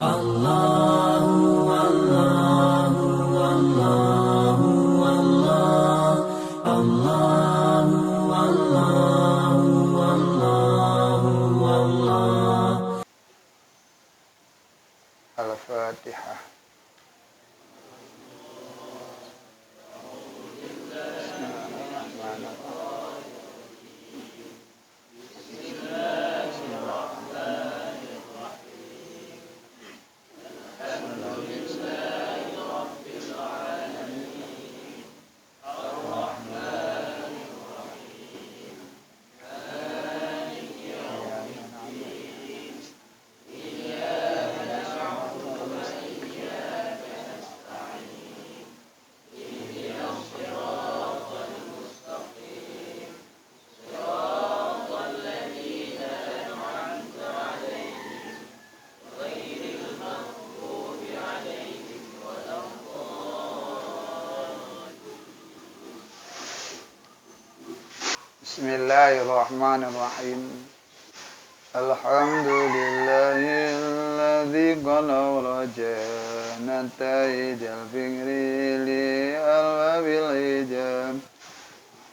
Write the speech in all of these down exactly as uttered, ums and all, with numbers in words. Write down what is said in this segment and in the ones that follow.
Allahu, Allahu, Allahu, Allah. Allahu, Allahu, Allahu, Allah. Al-Fatihah. Bismillahirrahmanirrahim. Alhamdulillahilladzi qad awraja nataijal fikri li arbabil ijab.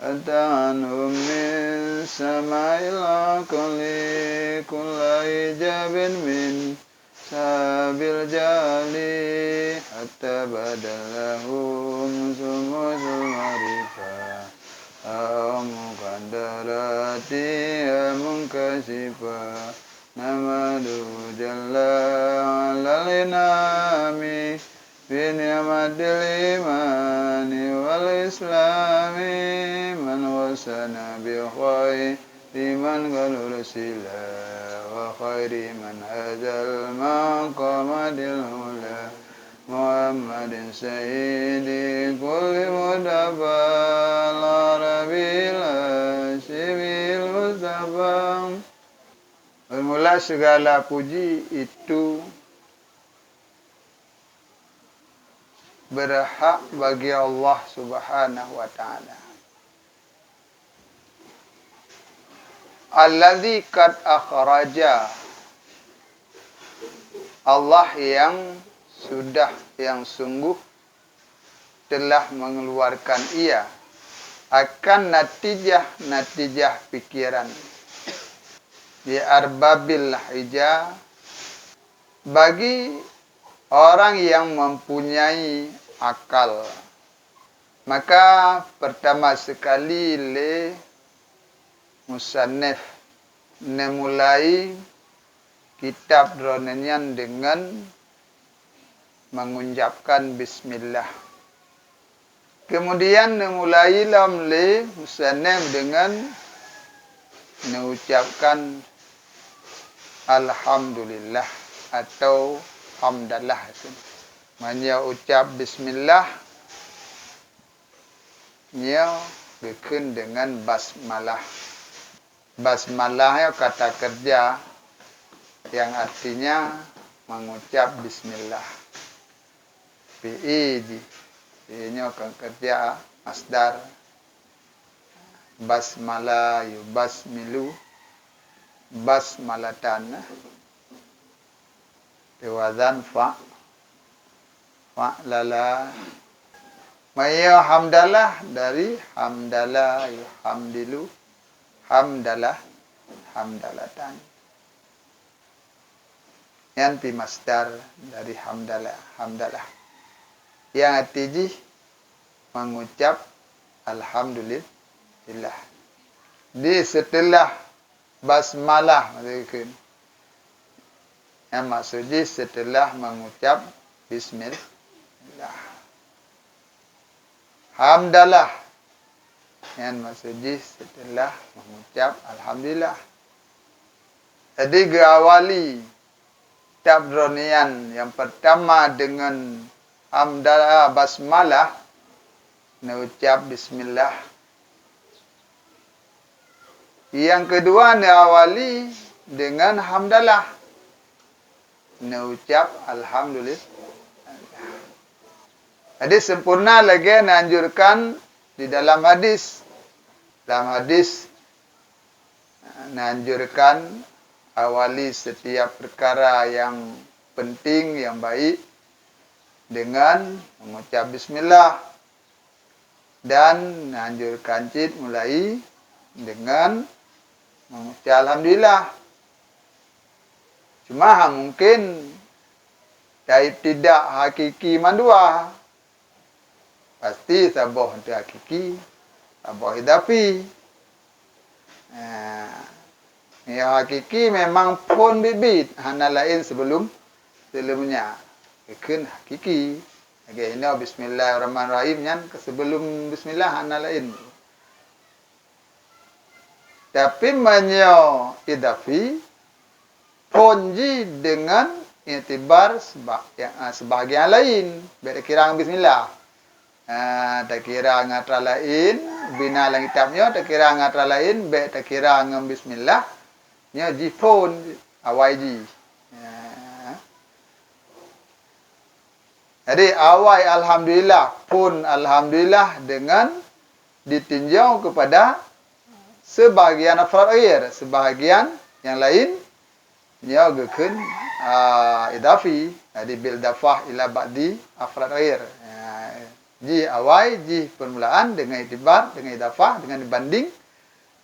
Ata'anhum min sama'il aqli kulla ijabin min sabil jali hatta badalahum sumusul ma'rifah. Au muqaddarati munkasifah. Nahmaduhu jalla alal inami bi ni'matil imani wal islami man wasana bi khairi man qad ursila wa khairi man hazal maqamadil ula Muhammadin sayyidi kulli mudafa al-arabil hasyimil mustafa. Bermula segala puji itu berhak bagi Allah Subhanahu wa Ta'ala. Allazi qad akhraja, Allah yang sudah, yang sungguh telah mengeluarkan ia akan natijah-natijah pikiran di arbabil hija, bagi orang yang mempunyai akal. Maka pertama sekali lé musannif neumulai kitab droeneuh nyan deungon mengucapkan bismillah. Kemudian neumulai lom lé musannif deungon neucapkan alhamdulillah atau hamdalah. Meunyoe ucap bismillah, nyoe geukheun deungon basmalah. Basmalah nyoe kata kerja yang artinya mengucap bismillah. Fi'i jih. Fi'i nyoe kon kerja masdar. Basmala yubasmilu basmalatan. Teuwazan fa, fa'lala. Meunyoe hamdalah dari hamdala yuhamdilu, hamdalah, hamdalatan. Nyan pi masdar dari hamdala, hamdalah. Nyang arti jih mengucap alhamdulillah. Di seuteulah basmalah, maksud kheun. Nyang maksud jih seuteulah mengucap bismillah. Hamdalah. Nyan maksud jih seuteulah mengucap alhamdulillah. Jadi geuawali kitab droeneuh nyan nyang pertama deungon hamdalah, basmalah, neucap bismillah. Nyang keudua neuawali deungon hamdalah, neucap alhamdulillah. Jadi sempurna lagée neuanjurkan di dalam hadis. Dalam hadis neuanjurkan awali setiap perkara nyang penting nyang baik dengan mengucap bismillah dan anjurkan cit mulai dengan mengucap alhamdulillah. Cuma hana mungkin dari tidak hakiki mandua. Pasti saboh teuhakiki, saboh idafi. Nah, nyang hakiki memang phon biet-biet, hana laén sebelum, sebelumnya. Geukheun hakiki. Lagèe inoe bismillahirrahmanirrahim nyan keu sebelum bismillah hana laén. Tapi meunyoe idafi, phon jih deungon iktibar seba-, ya, ah, sebahagian laén, bèk takira ngon bismillah. Ah, takira ngon atra laén, bina lam kitab nyoe takira ngon atra laén, bèk takira ngon bismillah, nyoe jih phon awai jih. Ah. Jadi, awai alhamdulillah, phon alhamdulillah deungon ditinjau kepada sebahagian afrad ghair, sebahagian nyang laén nyoe geukheun, a, idafi, jadi bil idafah ila ba'di afrad ghair. Ya, jih awai, jih permulaan dengan iktibar, dengan idafah, dengan dibanding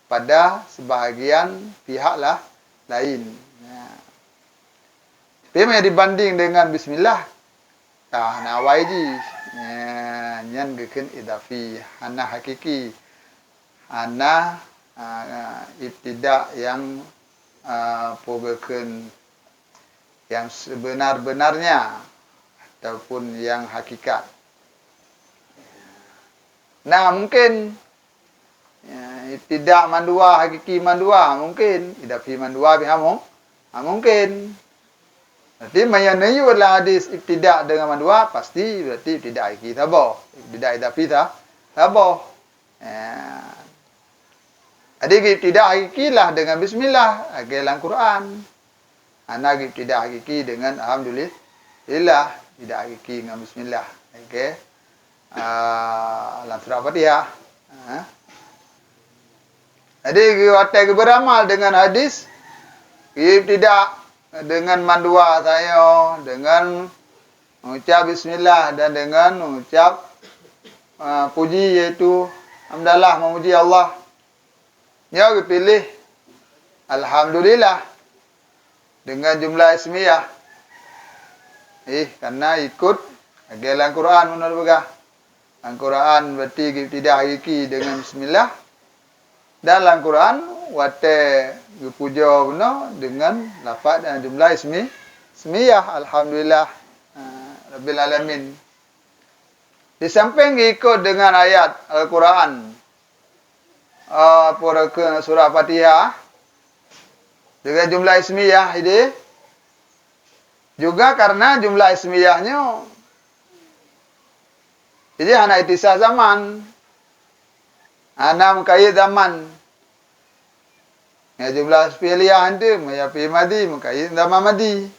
pada sebahagian pihak lah laén. Ya. Tapi meunyoe dibanding dengan bismillah, ka hana awai jih. Ya, nyan geukheun idafi, hana hakiki, hana, a, ibtida nyang, a, peue geukheun nyang sebenar-benarnya ataupun nyang hakikat. Nah, mungkin Ya, ibtida mandua, hakiki mandua, mungkin. Idafi mandua pih hana mu-, hana mungkin. Berarti meunyoe neuyue lam hadis ibtida deungon mandua, pasti berarti ibtida hakiki saboh. Ibtida idafi sa-, saboh. Ya. Jadi, ibtida hakiki lah deungon bismillah, lagèe lam Quran. Hana geubtida hakiki deungon alhamdulillah, tidak hakiki ngon bismillah. Oke. Ah, lam surah Fatihah. Ha. Jadi, geu-, watèe geubeuramal deungon hadis, geubtida deungon mandua sayoe, deungon mengucap bismillah dan deungon mengucap, ah, puji, yaitu hamdalah, memuji Allah. Nyoe geupiléh alhamdulillah deungon jumlah ismiyah. Ih, karena ikot lagèe lam Quran meunan peugah. Lam Quran berarti geubtida hakiki deungon bismillah. Dan lam Quran watèe geupujoe bunoe deungon lafaz dan jumlah ismi-, ismiyah, alhamdulillah, ah, rabbil alamin. Di samping ikot deungon ayat Al-Quran, ah, peue kheun surah Fatihah, deungon jumlah ismiyah idéh, juga karena jumlah ismiyah nyoe, jadi hana ikhtisas zaman, hana meukaid zaman. Ngon jumlah fi'liyah eunteuk, meunyoe fi'il madhi, meukaid zaman madhi.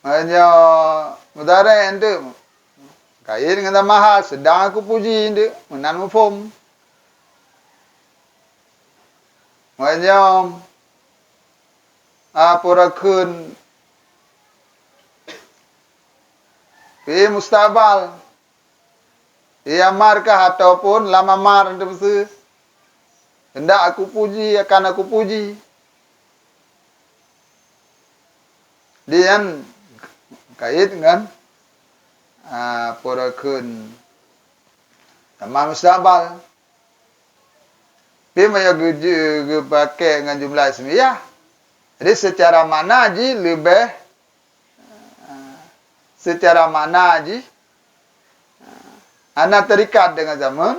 Meunyoe mudhari' eunteuk, meukaid ngon zaman hal, sedang aku puji eunteuk, meunan muphom. Meunyoe, a, peue kheun fi'il mustaqbal, Fi amar kah ataupun lam amar teupeuseu, hendak aku puji, akan aku puji. Di nyan kait ngon, a, peue kheun zaman mustaqbal. Tapi meunyoe geu-, geupaké ngon jumlah ismiyah, jadi seucara makna jih leubeh Seucara makna jih, hana terikat dengan zaman,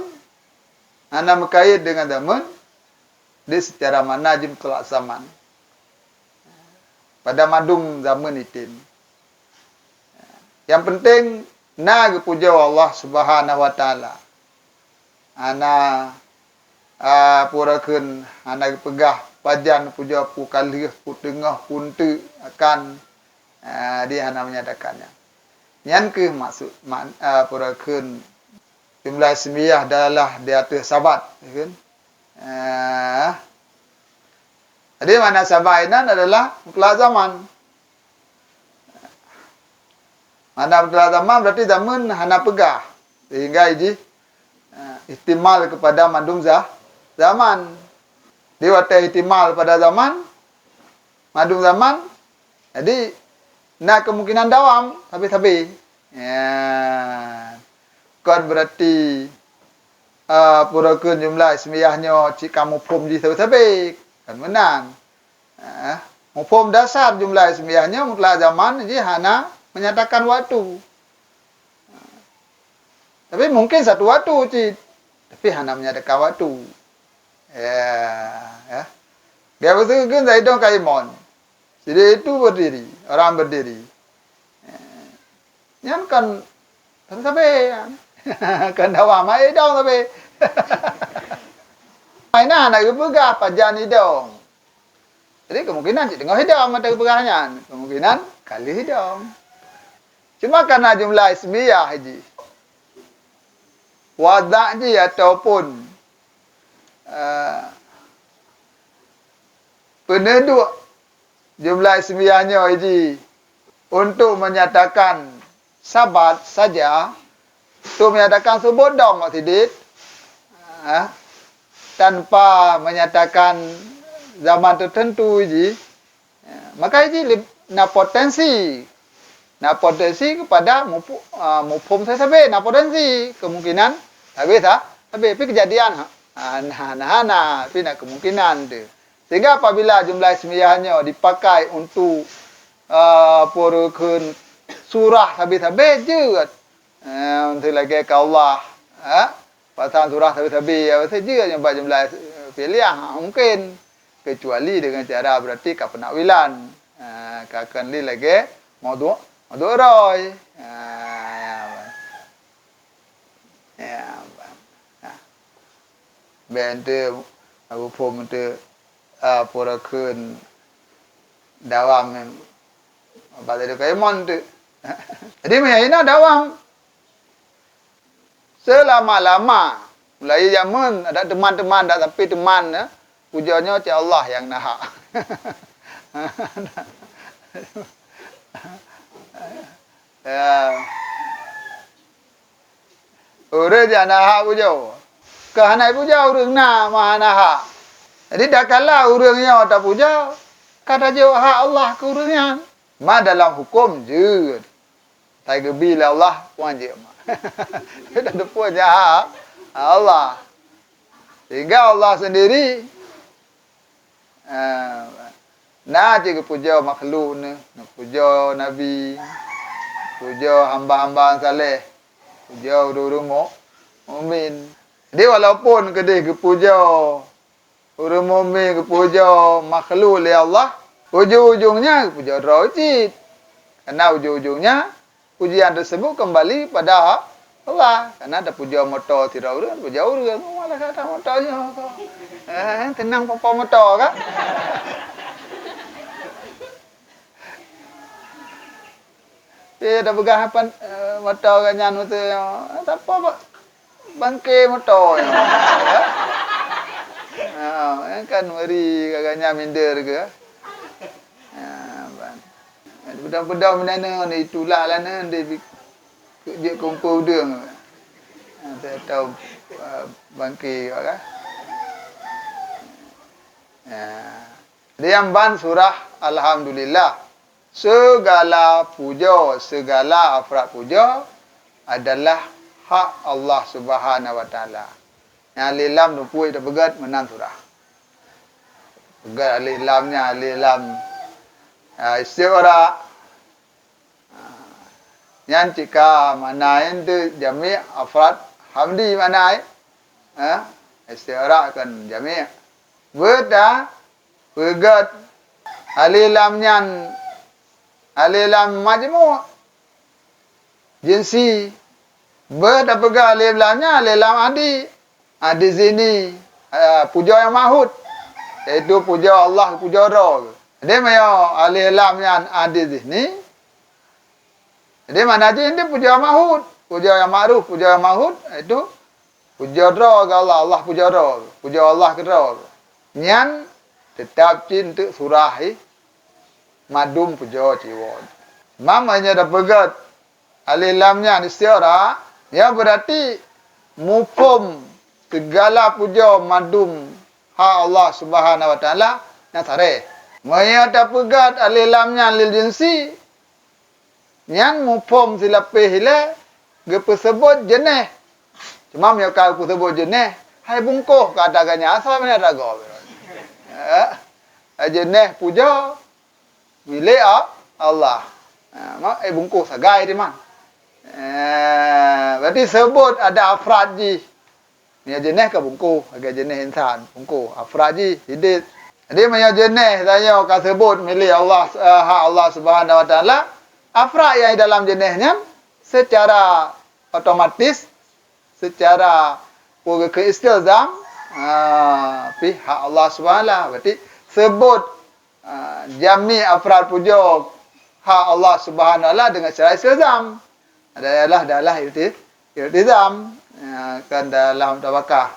hana meukaid dengan zaman, di seucara makna jih mutlak zaman. Pada mandum zaman item. Nyang penting na geupujoe Allah Subhanahu wa Taala. Hana, a, peue kheun, hana geupeugah pajan pujoe, peue ka lheueh, peue teungoh, peue eunteuk akan, a, di hana menyatakan nyan. Nyan kheueh maksud, mak-, a, peue kheun jumlah ismiyah adalah di ateueh sabat, ya kan? A, jadi makna sabat inan adalah mutlak zaman. Hana mutlah zaman berarti zaman hana peugah. Sehingga jih, eh, ihtimal kepada mandum za-, zaman. Di watée ihtimal pada zaman, mandum zaman, jadi na kemungkinan dawam sabe-sabe. Ya. Kon berarti, eh, pura keu jumlah ismiyah nyoe cit ka muphom jih sabe-sabe. Kon meunan. Eh, muphom dasar jumlah ismiyah nyoe mutlak zaman jih hana menyatakan waktu. Tapi mungkin satu waktu cit, tapi hana menyatakan waktu. Ya, ya. Gaya beuseugeun Zaidon ka imon. Sideh itu berdiri, orang berdiri. Ya. Nyan kan, kan sabe, kan. Kan dawa mai idong sabe. Ai na, na geupeugah pajan idong. Jadi, kemungkinan cit teungoh idong mata geupeugah nyan. Kemungkinan ka lheueh idong. Cuma karena jumlah ismiyah jih, wadak jih ataupun, eh, peuneuduek jumlah ismiyah nyoe jih untuk menyatakan sabat saja, untuk menyatakan subut dong sidit, eh, tanpa menyatakan zaman tertentu jih, maka jih na potensi, na potensi kepada mupu-, ah, muphom sabe-sabe, na potensi, kemungkinan sabe sa-, sabe, tapi kejadian, ha, na, na, na, tapi na kemungkinan tu. Sehingga apabila jumlah ismiyah nyoe dipakai untuk, ah, pura keu surah sabe-sabe jeuet, eh, untuk lagée ka Allah, eh, pasang surah sabe-sabe, ya, saja nyang bak jumlah, eh, fi'liyah, ha, mungkin. Kecuali dengan cara berarti ka penakwilan. Ha, ka kon lé lagée maudhu', maudhu' roi. Ha, ya, ya, ha. Ben teu, Abu Phom teu, ah, pura keu dawam, bak lé kaimon teu. Jadi, meuhina dawam. Seulama-lama, mulai jameun ada teuma-teuma, dak sampai teuma, ya, pujoe nyoe cit Allah nyang na hak. Ya. Ureuëng nyang na hak pujoe. Keu hana pujoe ureuëng na meuhana hak. Jadi, dak kala ureuëng nyoe tapujoe, ka tajok hak Allah keu ureuëng nyan. Ma dalam huköm jeuet. Sai geubi lé Allah, wan jeuet ma. Kita teupeu nyan hak Allah. Sehingga Allah sendiri, eh, na cit geupujoe makhluk neuh, geupujoe nabi, pujoe hamba-hamba saleh, pujoe ureuëng-ureuëng mu-, mukmin. Jadi, walaupun keudeh geupujoe ureuëng mukmin geupujoe makhluk lé Allah, ujong-ujong nyan geupujoe droe cit. Karena ujong-ujong nyan, pujian tersebut kembali pada Allah. Karena tapujoe moto sidroe ureuëng, pujoe ureuëng, "Oh, malah kata moto nyoe ko." Eh, tenang popo moto kan? Tapi tapeugah pan, eh, moto gobnyan beutôi, eh, sapa ba-, bangke moto nyoe, eh? Ha, kan meuri gobnyan minder keu. Ha, ban. Peudong-peudong meunan nyoe, ditulak lanan, di bi-, jeuet kumpôi udeueng. Ha, atau, eh, bangke, kan? Ha. Di amban surah Alhamdulillah, segala pujoe, segala afrad pujoe adalah hak Allah Subhanahu wa Taala. Nyang alif lam teupeu tapeugét meunan surah. Peugét alif lam nyan, alif lam, ah, istighfar. Nyan cit ka makna nyan teuh jami' afrad hamdi makna, eh? Istighfar kan jami'. Beuta peugét alif lam nyan, alif lam majmu' jinsi. Beuta peugét alif lam nyan alif lam adi. Ah, di sini, ah, pujoe nyang mahut, yaitu pujoe Allah, pujoe droe. Jadi, meunyoe alif lam nyan ah di sini, jadi makna jih nyan pujoe mahut, pujoe nyang ma'ruf, pujoe nyang mahut, yaitu pujoe droe keu Allah, Allah pujoe droe, pujoe Allah keudroe. Nyan teutap cit eunteuk surah jih madum pujoe cit woe. Mam hanya tapeugét alif lam nyan isti'raq, nyan beurati muphom sigala pujoe mandum hak Allah Subhanahu wa Taala nyang sareh. Meunyoe tapeugét alif lam nyan lil jinsi, nyan muphom silapéh ilée geupeuseubot jeuneh. Cuma meunyoe ka geupeuseubot jeuneh, hai bungkôh ka ata ganya asai mana ragoe. Eh, jeuneh pujoe milék A-, Allah. Ha, ma-, eh, bungkôh sagai teuma. Eh, berarti seubot ada afrad jih. Meunyoe jeuneh ka bungkôh, lagée jeuneh insan, bungkôh, afrad jih, sidit. Jadi, meunyoe jeuneh tanyoe ka seubot milék Allah, eh, hak Allah Subhanahu wa Taala, afrad nyang di dalam jeuneh nyan seucara otomatis, seucara peue istilzam, ah, pih hak Allah Subhanahu wa Taala. Berarti seubot, ah, jami afrad pujoe hak Allah Subhanahu wa Taala deungon cara istilzam. Adalah, adalah ilti-, iltizam, ah, kon dalam tabakah.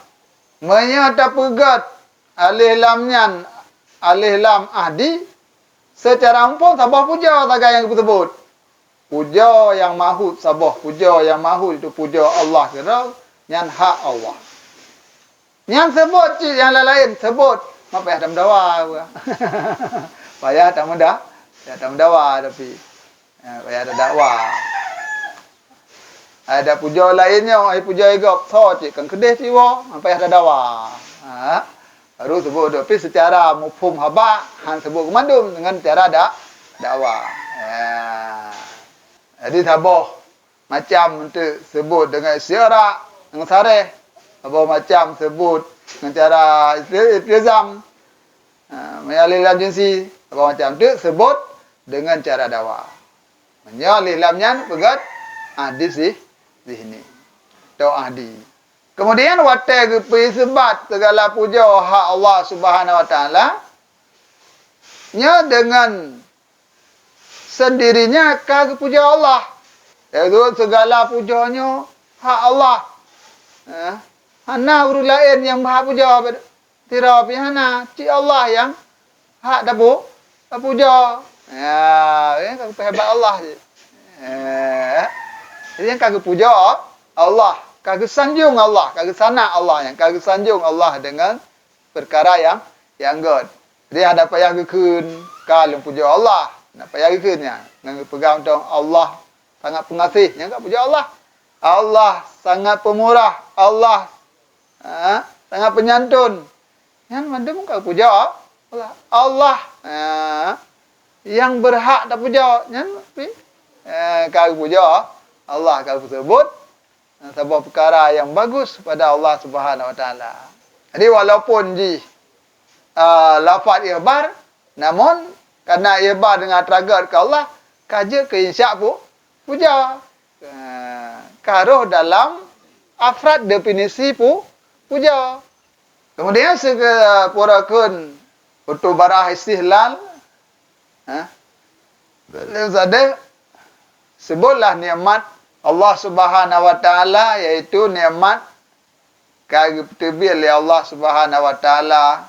Meunyoe tapeugét alif lam nyan, alif lam ahdi, seucara umum saboh pujoe sagai nyang geupeuseubot. Pujoe nyang mahut saboh, pujoe nyang mahut itu pujoe Allah keudroe, nyan hak Allah. Nyan seubot cit nyang laén-laén, seubot. Ma payah tameudawa. Payah tameuda-, payah tameudawa tapi. Eh, payah tadakwa. Ada pujoe laén nyoe, ai pujoe gob, soe cit kan keudeh cit woe, ma payah tadakwa. Ha? Baru seubot tu. Tapi seucara muphom haba, han seubot keumandum deungon cara da-, dakwa. Ya. Jadi saboh macam teuk seubot deungon isti'raq nyang sareh, saboh macam seubot deungon cara isti-, iltizam. Ha, meunyoe alif lam jinsi, saboh macam teuk seubot deungon cara dakwa. Meunyoe alif lam nyan peugét ahdi zih-, zihni. Atau ahdi. Kemudian watée geupeuiseubat sigala pujoe hak Allah Subhanahu wa Taala, nyoe deungon seundirinya ka geupujoe Allah. Yaitu sigala pujoe nyoe hak Allah. Eh, hana ureuëng laén nyang berhak pujoe. Sidroe pih hana, cit Allah nyang hak tapu-, tapujoe. Ya, eh, ka geupeuhebat Allah cit. Eh, jadi nyang ka geupujoe Allah, ka geusanjong Allah, ka geusanak Allah, nyang ka geusanjong Allah deungon peukara nyang, nyang gét. Jadi hana payah geukheun ka lôn pujoe Allah, hana payah geukheun nyan. Ngon geupeugah mantong Allah sangat peungaséh, nyan ka pujoe Allah. Allah sangat peumurah, Allah Ha, sangat penyantun. Nyan mandum ka geupujoe Allah. Allah, ha, nyang beurhak tapujoe. Nyan pi, ha, ka geupujoe Allah, ka geuseubut saboh peukara nyang bagus pada Allah Subhanahu Wa Taala. Jadi, walaupun jih, a, lafaz ikhbar, namun karena ikhbar deungon target keu Allah, ka jeuet keu insya pu-, puja. Ka roh dalam afrad definisi pu-, puja. Kemudian, seupue rakheun untuk barah istihlal, ha? Leusadeh, sebutlah nikmat Allah Subhanahu Wa Taala, yaitu nikmat ka geuteubiet lé Allah Subhanahu Wa Taala,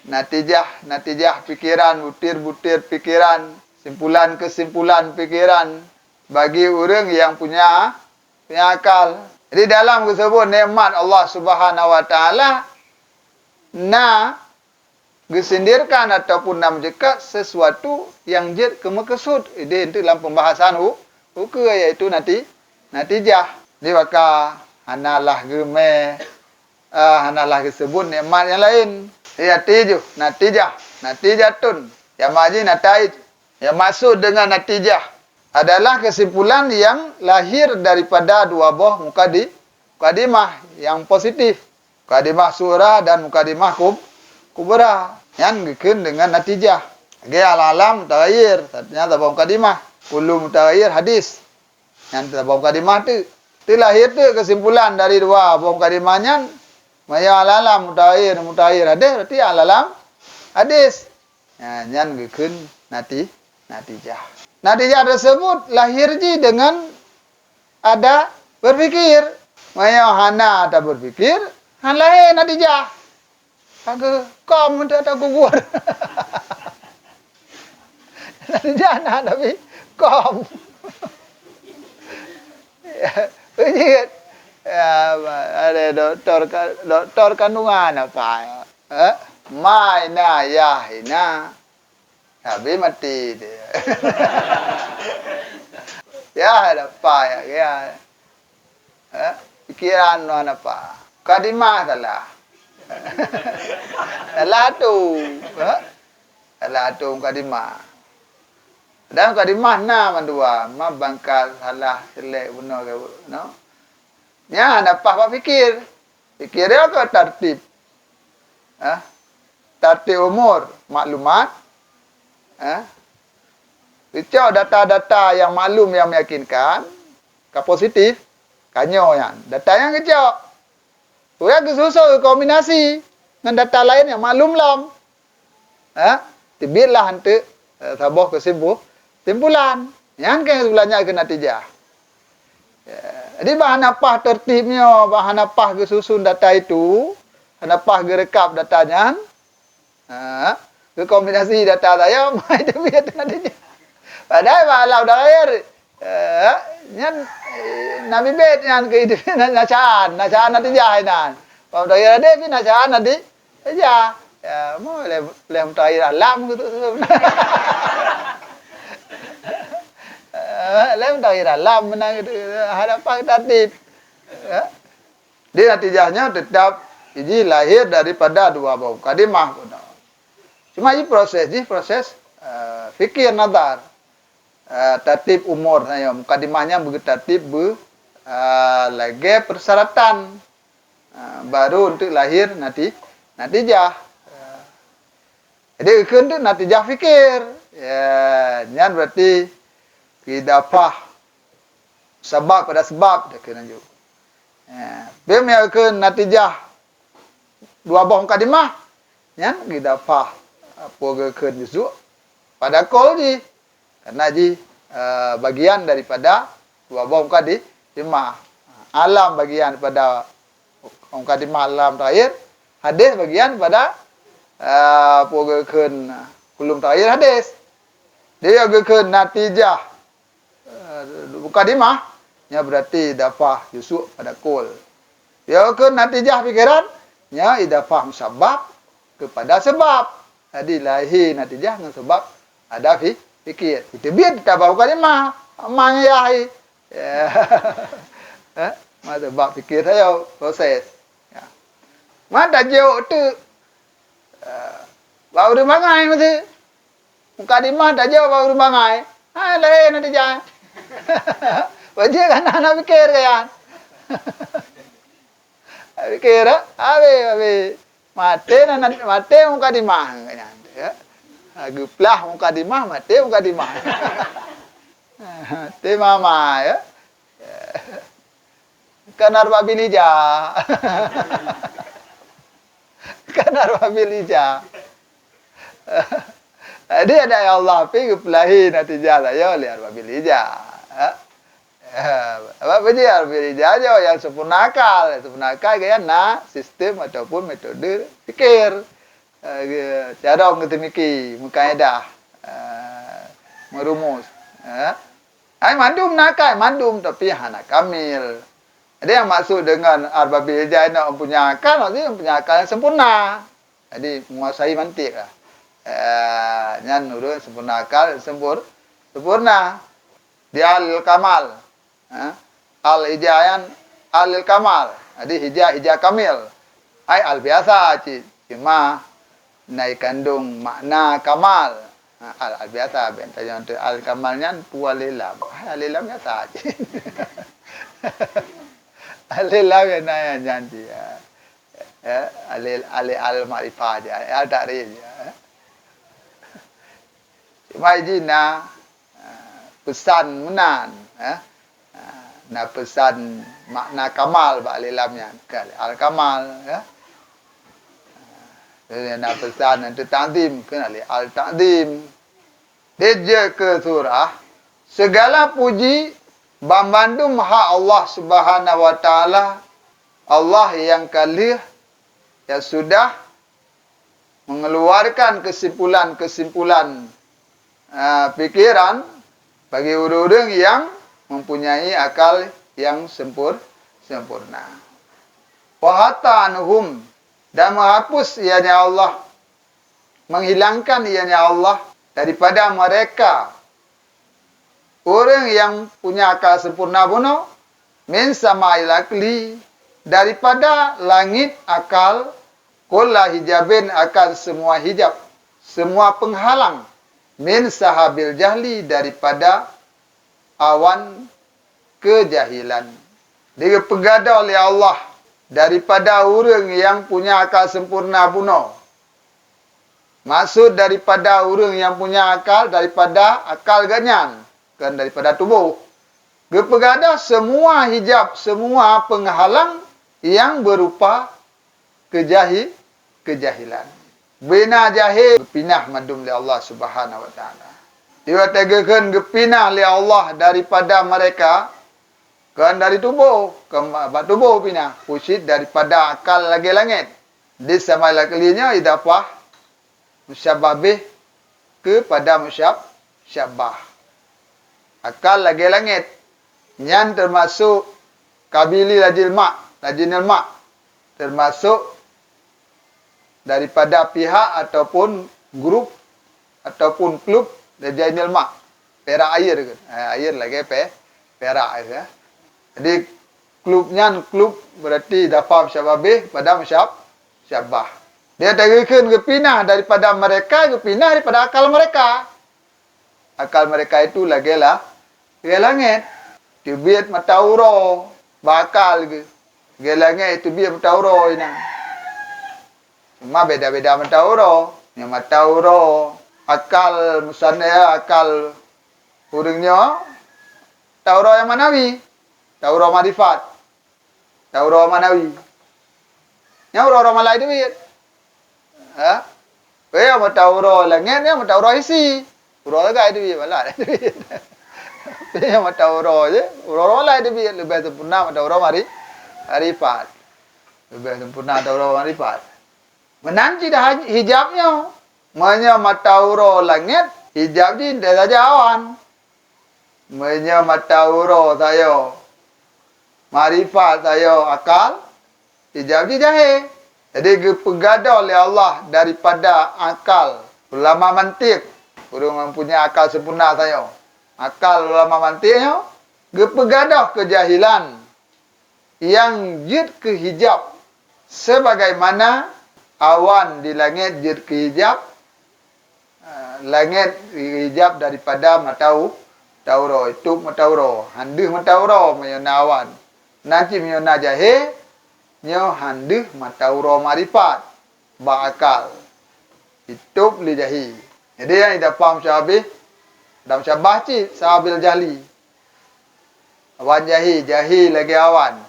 natijah-natijah pikiran, butir-butir pikiran, simpulan-kesimpulan pikiran bagi ureuëng nyang punya, punya akal. Jadi, dalam geuseubut nikmat Allah Subhanahu Wa Taala, na geusindirkan ataupun na meujeukat sesuatu nyang jeuet keu meukeusut ideh teuk lam pembahasan u-, ukeue, yaitu nati-, natijah. Di baka hana lah geumé, eh, hana lah geuseubut nikmat nyang laén. Yaitu natijah, natijatun. Nyang maji nataij. Nyang maksud deungon natijah adalah keusimpulan nyang lahir daripada dua boh mukadi-, mukadimah nyang positif. Mukadimah sughra dan mukadimah kub-, kubra. Nyan geukheun deungon natijah. Lagée al-alam mutaghayyir, artinya saboh mukadimah. Kullu mutaghayyir hadis. Nyan saboh mukadimah teuk. Teulahé teuk keusimpulan dari dua boh mukadimah nyan, meunyoe al-alam mutaghayyir, mutaghayyir hadis, berarti al-alam hadis. Nah, nyan geukheun nati-, natijah. Natijah tersebut lahir jih deungon ada berpikir. Meunyoe hana ada berpikir, hana lahé natijah. Ka geukom untuk tagugur. Natijah na, tapi kom. Peue jeuet? Ya, ada doktor ka-, doktor kandungan apa? Eh? Ma hina, yah hina. Tapi mati dia. Ya, ada apa ya, ya. Eh? Pikiran noh apa? Mukadimah salah. Salah tu. Eh? Salah tu mukadimah. Dan mukadimah na mandua, ma bangka salah, selek, bunoe ke, no. Nyan hana paih bak fikir. Fikir dia ke tartib. Ha? Tartib umur, maklumat. Ha? Geucok data-data nyang maklum, nyang meyakinkan, ka positif, ka nyoe nyan. Data nyan geucok. Uroe geususun kombinasi ngon data laén nyang maklum lom. Ha? Teubietlah eunteuk, eh, saboh keusimpu-, simpulan. Nyan keuh seubeulanya keu natijah. Ya, jadi bah hana paih tertib nyoe, bah hana paih geususun data itu, hana paih geureukap data nyan, ha, geukombinasi data sayoe, mai teubiet natijah. Padahai bak alam dohir, eh, nyan, eh, na bibet nyan keu itu, na, na caan, na caan natijah inan. Bak dohir adé pih na caan nati-, Ija, ya, mo lé, lé mutahir alam gitu. Eh, lé mutahir alam meunan gitu. Hadapan tartib. Ya. Di natijahnya tetap iji lahir daripada dua boh mukadimah. Cuma iji proses, iji proses, eh, fikir nazar. Ah, tartib umur nyan, mukadimah nyan beutartib beu, ah, lagée persyaratan, ah, baru untuk lahir nati-, natijah. Ah, jadi, geukheun tu natijah fikir. Ya, nyan berarti idafah sabab pada sebab, dah keuneuk. Ya, beumeung geukheun natijah dua boh mukadimah, nyan idafah, apa geukheun juzuk pada kaul jih. Karena jih, eh, bagian daripada dua boh mukadimah. Alam bagian daripada mukadimah alam terakhir, hadis bagian daripada, eh, apa geukheun kulum terakhir hadis. Dia geukheun natijah, eh, mukadimah, nya berarti idafah juzuk pada kaul. Geukheun natijah pikiran, nya idafah musabab kepada sebab. Jadi, lahé natijah ngon sebab ada fi-, fikir. Teubiet tabah mukadimah, ma ngon yah. Ya. Eh? Ma sebab fikir saja proses. Ya. Ma tajok tu, eh, bak ureuëng bangai mesti. Mukadimah tajok bak ureuëng bangai. Ha, lahé natijah. Wajib kan hana fikir kan? Fikir, ha? Habis, habis. Maté na, na, maté mukadimah, ya. Ha, geuplah mukadimah, maté mukadimah. Maté mama, ya. Kan Arba Bilija. Kan Arba Bilija. Jadi, ada ya Allah, pi geupeulahi natijah sayoe lé Arba Bilija. Ha? Ya, awak beujiar, beujiar aja nyang sempurna akal. Sempurna akal gaya na sistem ataupun metode fikir. Eh, ge-, cara geuteumiki, meukaedah, eh, meurumus. Eh. Ai mandum na akal, mandum, tapi hana kamil. Jadi, yang maksud dengan Arba Bilija na punya akal, maksudnya punya akal yang sempurna. Jadi, menguasai mantik lah. Eh, nyan ureuëng sempurna akal, sempur-, sempurna. Dia al-kamal. Ha? Al-hija nyan al-kamal. Jadi, hija, hija kamil. Ai al biasa cit. Cuma, na ikandong makna kamal. Ha, al, al biasa. Bèk tanyong tu al-kamal nyan peue alif lam. Ai alif lam biasa cit. Alif lam nyan na nyan cit. Ha. Ya, alil, alil al-ma'rifah je, al-ta'rif je, ya. Cuma iji na, ah, peusan meunan, ya. Ah, na peusan makna kamal bak alif lam nyan, kan, al-kamal, ya. Ah, na peusan untuk ta'zim, kan, alil al-ta'zim. Dijeuet keu surah, segala puji banmandum hak Allah Subhanahu wa Taala, Allah nyang ka lheueh, nyang sudah mengeluarkan kesimpulan-kesimpulan, ah, pikiran bagi ureuëng-ureuëng nyang mempunyai akal nyang sempur-, sempurna. Wa hatta anhum, dan menghapus, ianya Allah, menghilangkan, ianya Allah, daripada mereka ureuëng nyang punya akal sempurna bunoe, min sama'il aqli, daripada langét akal, kulla hijabin, akan semua hijab, semua penghalang, min sahabil jahli, daripada awan keujahilan. Digeupeugah lé Allah daripada ureuëng nyang punya akal sempurna bunoe. Maksud daripada ureuëng nyang punya akal, daripada akal geuhnyan, kon daripada tuboh. Geupeugah semua hijab, semua penghalang nyang berupa keujahi-, keujahilan. Bina jahé geupinah mandum lé Allah Subhanahu wa Taala. Di watée geukheun geupinah lé Allah daripada mereka, kon dari tuboh, kon bak tuboh pinah, pucit daripada akal lagée langét. Di sama'il aqli nyoe idafah musyabbah bih keupada musyab-, syabbah. Akal lagée langét, nyan teumasok kabili lajil ma, lajinil ma, teumasok daripada pihak ataupun grup ataupun klub lajinil ma, perak air ke. Eh, air lagée pe-, perak ke. Jadi, klub nyan klub berarti idafah musyabbah bih pada musyab-, syabbah. Dia tadi geukheun geupinah daripada mereka, geupinah daripada akal mereka. Akal mereka itu lagée lah, lagée langét. Teubiet mata uroe bak akal geuh. Lagée langét teubiet mata uroe inan. Cuma beda-beda mata uroe. Nyang mata uroe akal, misalnya akal ureuëng nyoe, mata uroe nyang manawi, mata uroe makrifat. Mata uroe manawi. Nyang uroe-uroe malai teubiet. Ha? Weh, mata uroe langét, nyang mata uroe hisi. Uroe sagai teubiet, malai teubiet. Nyang mata uroe je, uroe-uroe malai teubiet, leubeh sempurna mata uroe mari-, makrifat. Leubeh sempurna mata uroe makrifat. Meunan cit hijab nyoe. Meunyoe mata uroe langét, hijab jih saja awan. Meunyoe mata uroe sayoe, makrifat sayoe akal, hijab jih jahé. Jadi, geupeugah lé Allah daripada akal, ulama mantiek, ureuëng nyang punya akal sempurna sayoe. Akal ulama mantiek nyoe geupeugah keujahilan nyang jeuet keu hijab, sebagaimana awan di langét jeuet keu hijab, eh, langét hijab daripada mata u-, mata uroe, itôb mata uroe, han deuh mata uroe meunyoe na awan. Nan cit meunyoe na jahé, nyoe han deuh mata uroe makrifat bak akal, itôb lé jahé. Jadi, nyang idafah musyabbah, dan musyabbah cit sahabil jahli. Awan jahé, jahé lagée awan.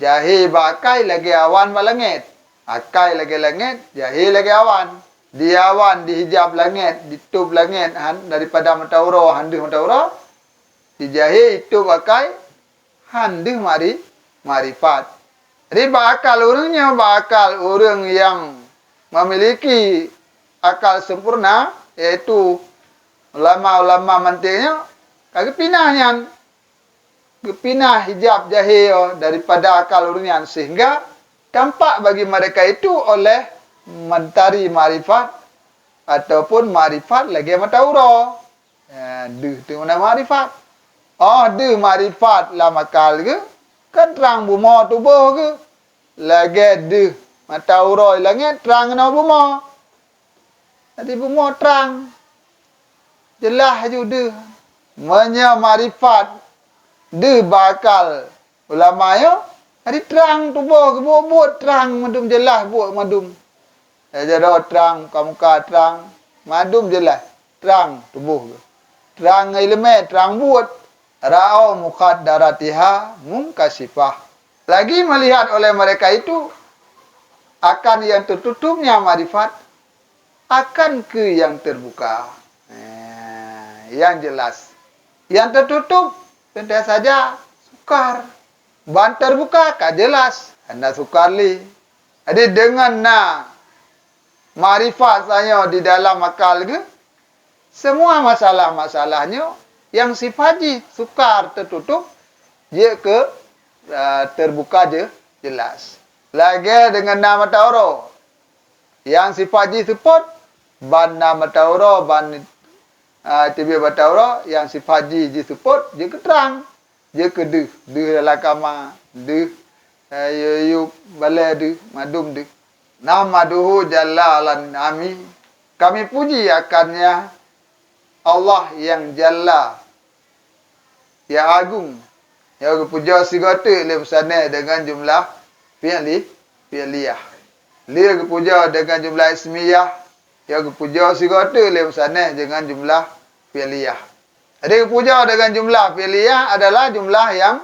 Jahé bak akai lagée awan bak langét. Akai lagée langét, jahé lagée awan. Di awan, di hijab langét, di tôb langét han-, daripada mata uroe, han deuh mata uroe. Di jahé, itôb akai, han deuh mari-, makrifat. Jadi, bak akal ureuëng nyoe, bak akal ureuëng nyang memiliki akal sempurna, yaitu ulama-ulama mantiek nyoe, ka geupinah nyan, geupinah hijab jahé nyoe daripada akal ureuëng nyan, sehingga tampak bagi mereka itu oleh mentari makrifat ataupun makrifat lagée mata uroe. Eh, deuh tu na makrifat. Oh, deuh makrifat lam akal geuh, kan trang bumoe tuboh geuh. Lagée deuh mata uroe langét trang keunoe bumoe. Jadi bumoe trang. Jeulaih ju deuh. Meunyoe makrifat deuh bak akal ulama nyoe, jadi trang tuboh geuh buet-buet trang mandum jeulaih buet mandum. Jaroe trang, muka-muka trang, mandum jeulaih, trang tuboh geuh. Trang iéleumé, trang buet. Ra'au muqaddaratiha munkasifah. Lagi melihat oleh mereka itu akan yang tertutupnya makrifat, akan ke yang terbuka. Eh, yang jelas. Yang tertutup, tentu saja, sukar. Ban terbuka ka jelas, hana sukar lé. Jadi, deungon na makrifat tanyoe di dalam akal geuh, semua masalah-masalah nyoe nyang sifat jih sukar teututup, jeuet keu, eh, teubuka je-, jeulaih. Lagée deungon na mata uroe, nyang sifat jih seupôt, ban na mata uroe, ban, eh, teubiet mata uroe, nyang sifat jih jiseupôt, jeuet keu trang, jeuet keu deuh, deuh dalam kama, deuh, eh, yue-yue balée deuh, mandum deuh. Nahmaduhu jalla 'alan ni'ami, kami puji akan Nya Allah nyang jalla, nyang agong, nyang geupujoe sigoe teuk lé meusanéh deungon jumlah fi'li-, fi'liyah. Lé geupujoe deungon jumlah ismiyah, nyang geupujoe sigoe teuk lé meusanéh deungon jumlah fi'liyah. Jadi, geupujoe deungon jumlah fi'liyah adalah jumlah nyang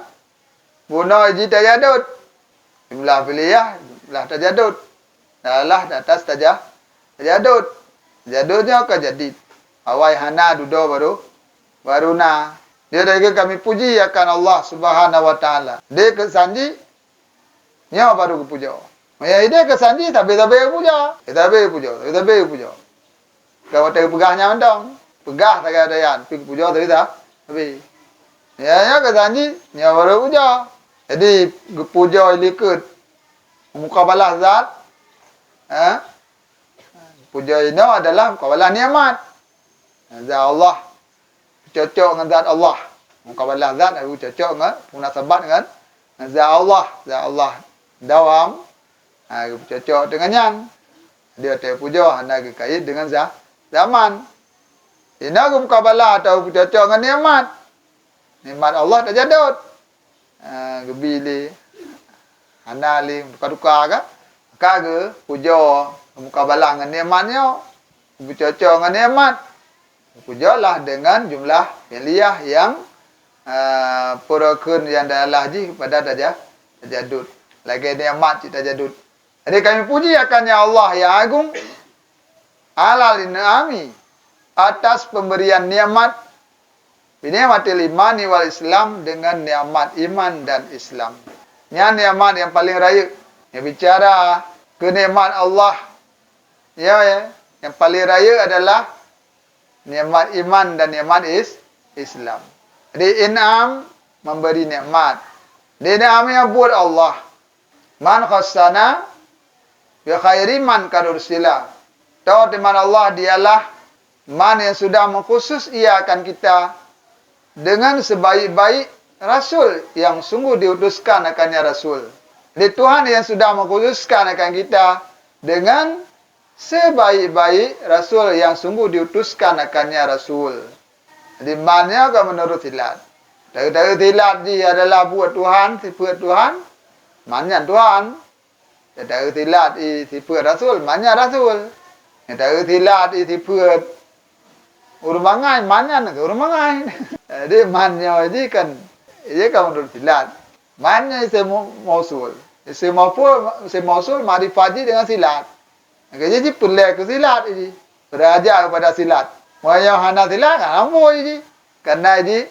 bunoe jih tajadud. Jumlah fi'liyah, jumlah tajadud. Adalah di atas taja-, tajadud. Tajadud nyoe ka jadid. Awai hana dudoe barô, barô na. Dia dagée kami puji akan Allah Subhanahu wa Taala. Di keusan jih, nyoe barô geupujoe. Meunyoe ideh keusan jih, sabe-sabe geupujoe. Sabe-sabe geupujoe, sabe-sabe geupujoe. Ka watée geupeugah nyan mantong. Peugah sagai-sagai, tapi geupujoe teuh dah. Tapi, ya, ya, keusan jih, nyoe barô pujoe. Jadi, geupujoe likot mukabalah zat. Ha? Pujoe inoe adalah mukabalah nikmat. Zat Allah. Cocok ngon zat Allah. Mukabalah zat, cocok ngon, munasabat ngon, ngon zat Allah. Zat Allah dawam. Ha, geucocok deungon nyan. Dia watée pujoe hana geukait deungon za-, zaman. Inoe geumukabalah atawa geucocok ngon nikmat. Nikmat Allah tajadud. Ha, geubi lé, hana lé, duka-duka ka. Ka geupujoe, geumukabalah ngon nikmat nyoe. Geucocok ngon nikmat. Pujoe lah deungon jumlah fi'liyah nyang, eh, peureukeun nyang dalah jih pada taja-, tajadud. Lagée nikmat cit tajadud. Jadi kami puji akan Nya Allah nyang agong, 'alal ni'ami, atas pemberian nikmat, bi ni'matil imani wal Islam, dengan nikmat iman dan Islam. Nyan nikmat nyang paleng rayeuk. Nyang bicara keu nikmat Allah, ya, ya, nyang paleng rayeuk adalah nikmat iman dan nikmat is-, Islam. Jadi, in'am, memberi nikmat. Jadi, in'am nyan buet Allah. Man khassana bi khairi man qad ursila. Atau teuma Allah dialah man yang sudah mengkhusus Ia akan kita dengan sebaik-baik rasul yang sungguh diutuskan akan Nya rasul. Jadi, Tuhan yang sudah mengkhususkan akan kita dengan sebaik-baik rasul yang sungguh diutuskan akan Nya rasul. Jadi, man nyoe ka meunurot silat. Taeu-taeu silat jih adalah buet Tuhan, sifeuet Tuhan, man nyan Tuhan. Taeu silat i sifeuet rasul, man nyan rasul. Taeu silat i sifeuet ureuëng bangai, man nyan ureuëng bangai. Jadi, man nyoe jih kan, jih kan meunurot silat. Man nyan isim mausul. Isim mausul, isim mausul makrifat jih deungon silat. Maka jih, jih peureulée keu silat jih. Beuraja kepada silat. Meunyoe hana silat, kan ambo jih. Karena jih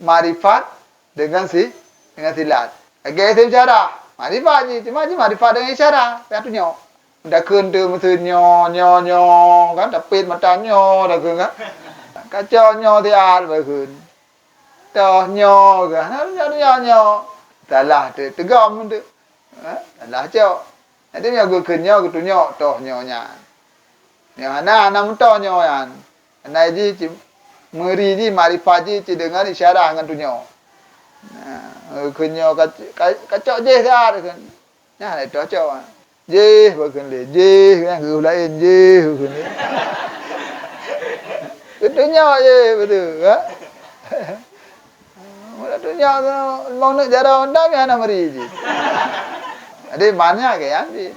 makrifat deungon si-, deungon silat. Lagée isim isyarah, makrifat jih, cuma jih makrifat deungon isyarah, payah tunyok. Takheun teuh meuseuen nyoe, nyoe, nyoe, kan, tapet mata nyoe, takheun kan. Kacok nyoe siat, takheun. Toh nyoe, kan, nyoe, nyoe, nyoe. Salah teuh, teugom teuh. Ha? Salah cok. Jadi, meunyoe geukheun nyoe, geutunyok toh nyoe nyan. Nyoe hana, hana meutoh nyoe nyan. Hana jih ci-, meuri jih, makrifat jih cit deungon isyarah ngon tunyok. Nah, geukheun nyoe ka, ka, kacok jih siat geukheun. Nyan lé toh cok. Jih, geukheun lé. Jih, kan, geuh laén, jih, geukheun lé. Geutunyok jih, beutôi, ha? Meutunyok tu, limong neuk jaroe mantong, hana meuri jih. Jadi, man nyan keu nyan jih.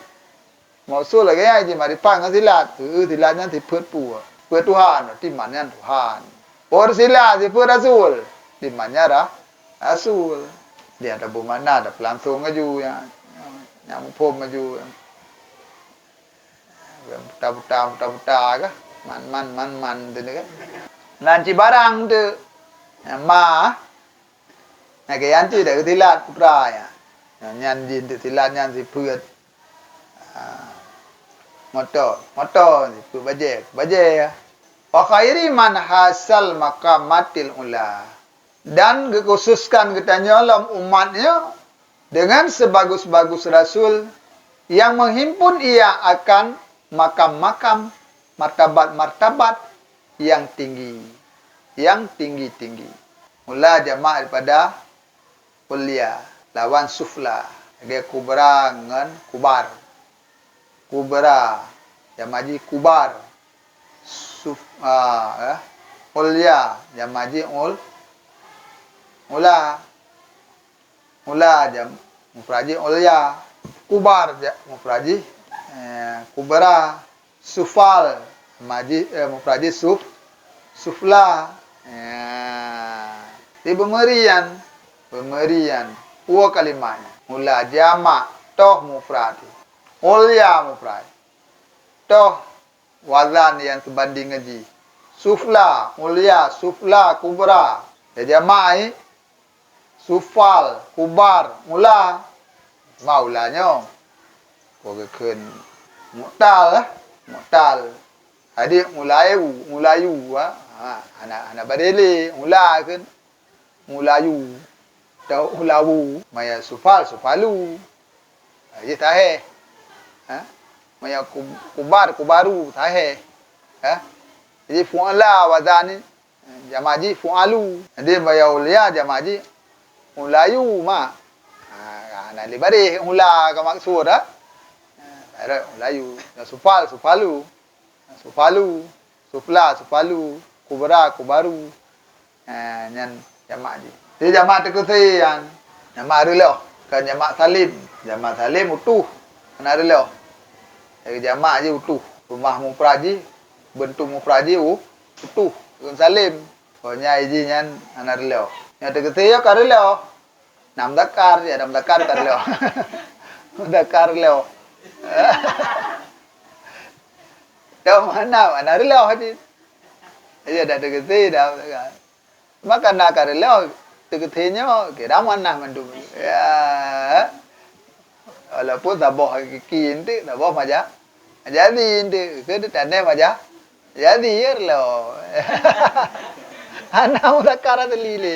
Mausul lagée nyan jih makrifat ngon silat. Heu, silat nyan sifeuet peue? Sifeuet Tuhan, berarti man nyan Tuhan. Pur silat sifeuet rasul, di man nyan ra-, rasul. Dia ada beumakna, ada peulangsong laju nyan. Nyan muphom laju. Buta-buta, buta-buta kah? Man, man, man, man, tu ni kan. Nan cit barang tu. Ma. Nah, keu nyan cit dak silat putra nyan. Nah, nyan jih untuk silat nyan sifeuet. Ah. Moto, moto sifeuet bajée, bajée ya. Wa khairi man hasal maqamatil ula. Dan geukhususkan geutanyoe lom umat nyoe deungon sibagus-bagus rasul nyang meuhimpun ia akan makam-makam, martabat-martabat nyang tinggi, nyang tinggi-tinggi. Mula jamak daripada ulya lawan sufla, lagée kubra ngon kubar. Kubra, jamak jih kubar. Suf-, a, eh, ulya, jamak jih ul-, ula. Ula, jam-, mufrad jih ulya. Kubar, ja-, mufrad jih, eh, kubra. Sufal, jamak jih, eh, mufrad jih suf-, sufla. Ya. Di peumeurian, peumeurian. Dua kalimat nyan. Ula jamak, toh mufrad. Ulya mufrad. Toh wazan nyang seubanding ngon jih. Sufla, ulya, sufla, kubra. Ya jamak, eh. Sufal, kubar, ula. Ma ula nyoe. Ko geukheun mu'tal, eh. Mu'tal. Jadi ulayu, ulayu, ha. Ha, hana, hana badé lé. Ula kheun. Ulayu, tau ulawu, maya sufal, sufalu. Jadi sahih. Ha? Maya ku-, kubar, kubaru, sahih. Ha? Jadi fu'ala wazan ni, jamak jih fu'alu. Jadi maya ulya jamak jih ulayu ma. Ha, na lé bareh ula ka maksud, ha? Ha, ulayu. Ya sufal, sufalu. Sufalu, sufla, sufalu, kubra, kubaru. Ha, nyan jamak jih. Jadi jamak teukeusé nyan, jamak reulôh, kon jamak salim. Jamak salim utuh, hana reulôh. Jadi jamak jih utuh. Rumoh mufrad jih, beuntuk mufrad jih u-, utuh, kon salim. Kon nyang jih nyan hana reulôh. Nyang teukeusé nyoe ka reulôh. Na mudzakkar, ya, na mudzakkar ka reulôh. Mudzakkar reulôh. Tau mana, mana reulôh jih. Ya, dah teukeusé dah. Maka na ka reulôh, teukeusé nyoe, kira muannas mandum. Ya. Walaupun saboh hakiki ente, saboh maja-, majazi ente, ke teutaneh maja-, Jadi, ya lo. Hana mudzakkar asli lé.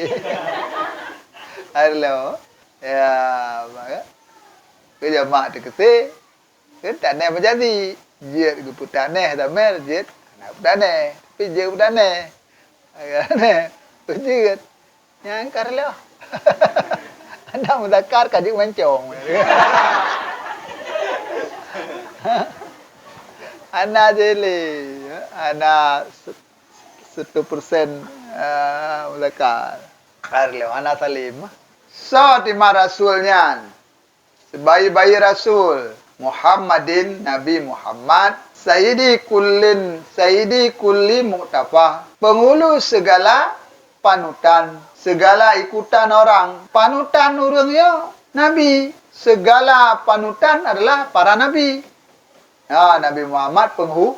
Hai lo. Ya, maka. Ke jamak teukeusé. Ke taneh majazi. Jeuet geupeutaneh damer, jeuet hana peutaneh. Tapi jeuet peutaneh. Jeuet. Nyan ka reulôh. Hana mudzakkar ka jeuet mancong. Hana jih lé, hana se-, satu persen, ah, mudzakkar. Ka reulôh, hana salim. Soe teuma rasul nyan? Sibayi-bayi rasul, Muhammadin, Nabi Muhammad, sayyidi kullin, sayyidi kulli muqtafa, penghulu segala panutan, segala ikutan orang. Panutan ureuëng nyoe Nabi, segala panutan adalah para nabi. Ha, Nabi Muhammad penghu-,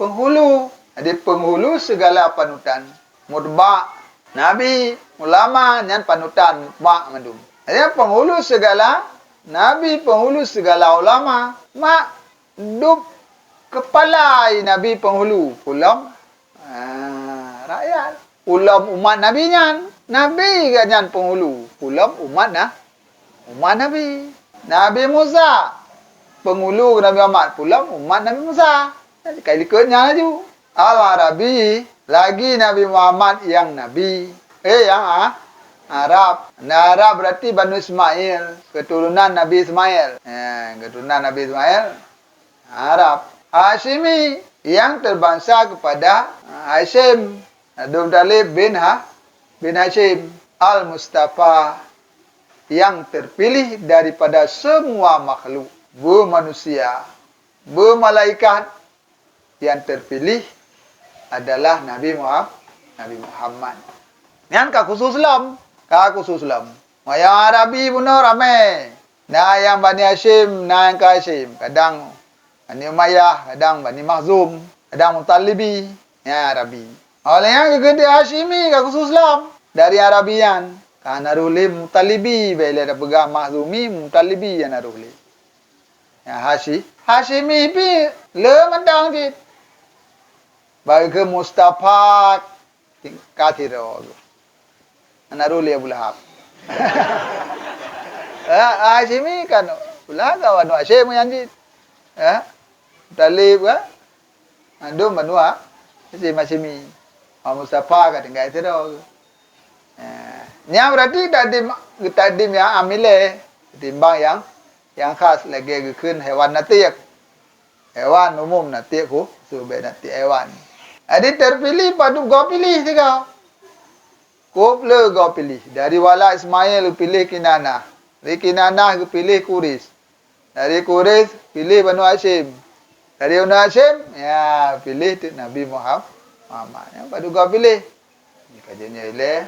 penghulu. Jadi, penghulu segala panutan. Mutba, nabi, ulama, nyan panutan, mutba mandum. Jadi, penghulu segala nabi, penghulu segala ulama, mak dub kepala nabi penghulu, pulom, ah, rakyat. Ulom umat nabi nyan, nabi geuh nyan penghulu, pulom umat na-, umat nabi. Nabi Musa, penghulu Nabi Muhammad, pulom umat Nabi Musa. Ka likot nyan laju. Al-Arabi, lagi Nabi Muhammad nyang nabi. Eh, nyang a-, Arab. Na Arab berarti Banu Ismail, keturunan Nabi Ismail. Eh, keturunan Nabi Ismail, Arab. Hasyimi, yang terbangsa kepada Hasyim. Abdul Muttalib bin Ha-, bin Hasyim. Al-Mustafa, yang terpilih daripada semua makhluk, beumanusia, beumalaikat, yang terpilih adalah Nabi Muha-, Nabi Muhammad. Nyan ka khusus lom, ka khusus lom. Nyang Arabi bunoe ramé. Na nyang Bani Hasyim, na nyang ka Hasyim. Kadang Bani Umayyah, kadang Bani Makhzum, kadang Muttalibi. Nyan Arabi. Óh lheueh nyan geukheun di Hasyimi ka khusus lom. Dari Arabi nyan. Ka na roh lé Muttalibi, bèk lé tapeugah Makhzumi, Muttalibi nyang na roh lé. Nyang Hasyi-, Hasyimi pih le mantong cit. Bagi keu Mustafa ka sidroe. Hana rôh lé Abu Lahab. Ha, Hasyimi kan, Abu Lahab kan aneuk Hasyim nyan cit. Ha? Thalib kan? Mandum banua Hasyim, Hasyimi. Muhammad Mustafa ka tinggai sidroe. Ha. Nyan berarti takdim, takdim nyang am ilée ketimbang nyang, nyang khas lagée geukheun hewan natiq. Hewan umum natiq khusus, bék natiq hewan. Jadi terpilih padub goe piléh sigoe. Kôb le goe piléh. Dari walad Ismail geupiléh Kinanah. Dari Kinanah geupiléh Quraisy. Dari Quraisy piléh Banu Hasyim. Dari Banu Hasyim, ya, piléh teuk Nabi Muham-, Muhammad. Nyan padub goe piléh. Di kajian nyoe ilée,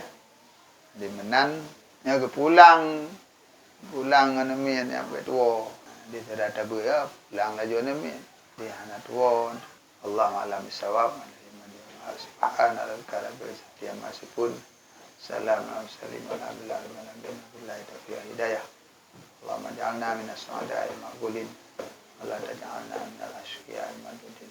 di meunan, nyoe geupulang. Pulang ngon miet nyang bèk tuwoe. Di tada tabeuet, ya, pulang laju ngon miet. Di hana tuwoe. Allahu a'lam bissawab. Subhana rabbika rabbil izzati amma yasifun. Salamun alal mursalin walhamdulillahi rabbil alamin. Wabillahi taufiq wal hidayah. Allahumma ij'alna minas su'ada'il maqbulin. Wa la taj'alna minal asyqiya'il madudin.